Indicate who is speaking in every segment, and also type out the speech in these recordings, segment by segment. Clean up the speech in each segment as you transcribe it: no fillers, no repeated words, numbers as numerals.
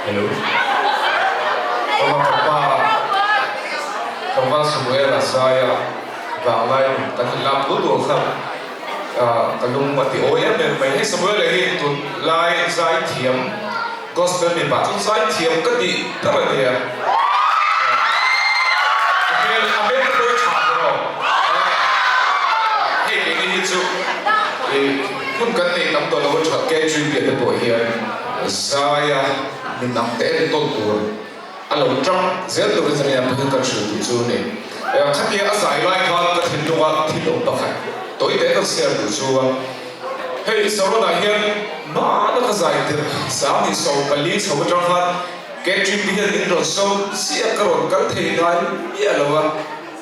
Speaker 1: Hello. Aw ka pa Tlangval Samuel-a zaia vanglai kan han lak dul dul kha ka lung a ti awi em em mai. Hei Samuel-a hi tunlai zai thiam gospel mipa chu zai thiam ka tih ber a nia. A hmel a hmel ka pawi tha ber aw. Hei keini hi chu hun kan neih tam tawh lo a tha KGB te pawh hian Zaia min ang te entawn tur a lo tang zel turin Zania pawhin kan hrilh tih chu a ni. Khatia a zai lai khan ka thinlunga thil awm pakhat tawi te kan share duh chu a, hei Saron-ah hian hmana ka zai tirh 24 chho atang khan KTP hian min rawn sawm chiah ka rawn kal thei ngai miah lo a.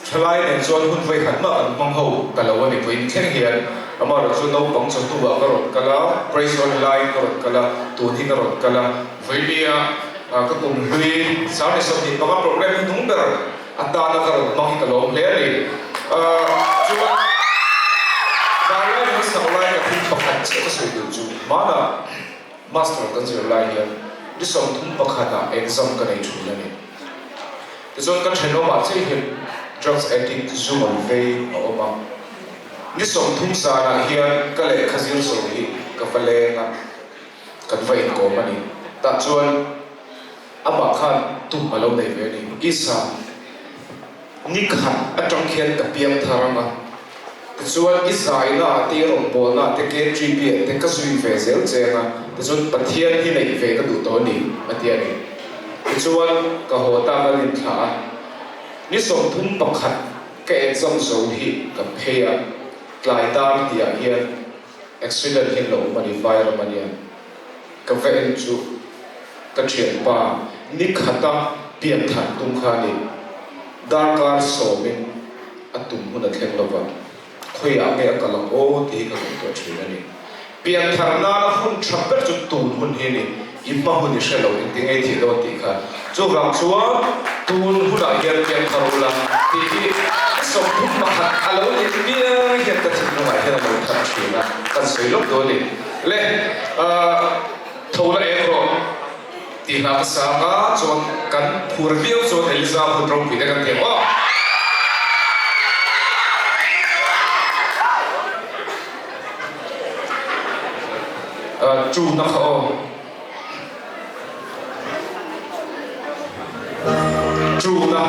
Speaker 1: Thalai nen chuan hun vawikhat mah kan hmang ho ta lo a ni puiin thleng hian amaherawh chu naupang chawhnu ah ka rawn kal a, praise online ka rawn kal a, tun hi ka rawn kal a, vawinia ka kum hlui 25 program hi hnung ber atana ka rawn hmang hi ka lawm hle a ni. Chuan vanlai leh sak lai ka thil pakhat chiah ka sawi duh chu hmanah master kan zir lai hian ni 31 ah exam ka nei thun a ni. Tichuan ka thenawmah chiah hian drugs addict zu man vei a awm a, ni 30 zanah hian ka lehkha zir zo hi ka va leng a, kan va inkawm a ni. Tah chuan amah khan tum a lo nei ve a ni. Isa, ni khat atang khian ka piang thar ang a, tichuan i zaina ah te i rawngbawlna ah te KGB ah te ka zui ve zel cheng a, tichuan Pathian hi neih ve ka duh tawh a ni, a ti a ni. Tichuan, ka haw ta ka rinthla a, ni 31 ka exam zo hi ka phei a, tlai dar tihah hian accident hi an lo awm a ni, vai ram a nia. Ka va en chu ka thianpa ni khata pian that tum kha a ni, darkar sawmin a tum hun a thleng lo va, khawiah nge a kal ang aw tih hi ka ngaihtuah thin a ni. Pianthar nana hun tha ber chu tun hun hi a ni, i hma hun i hre lo engti ngei thih dawn tih kha. Chuvang chuan tun hunah hian pianthar ula tih hi 31 a lo nih piang hian ka thinlungah hian a lo thar thin a, kan sawi lawk dawn a ni. Le, tho la eng rawh tih hna ka sang a, chuan kan phur viau chuan Eliza hun ropui te kan ti ang aw. Chu na kha aw. Chu na.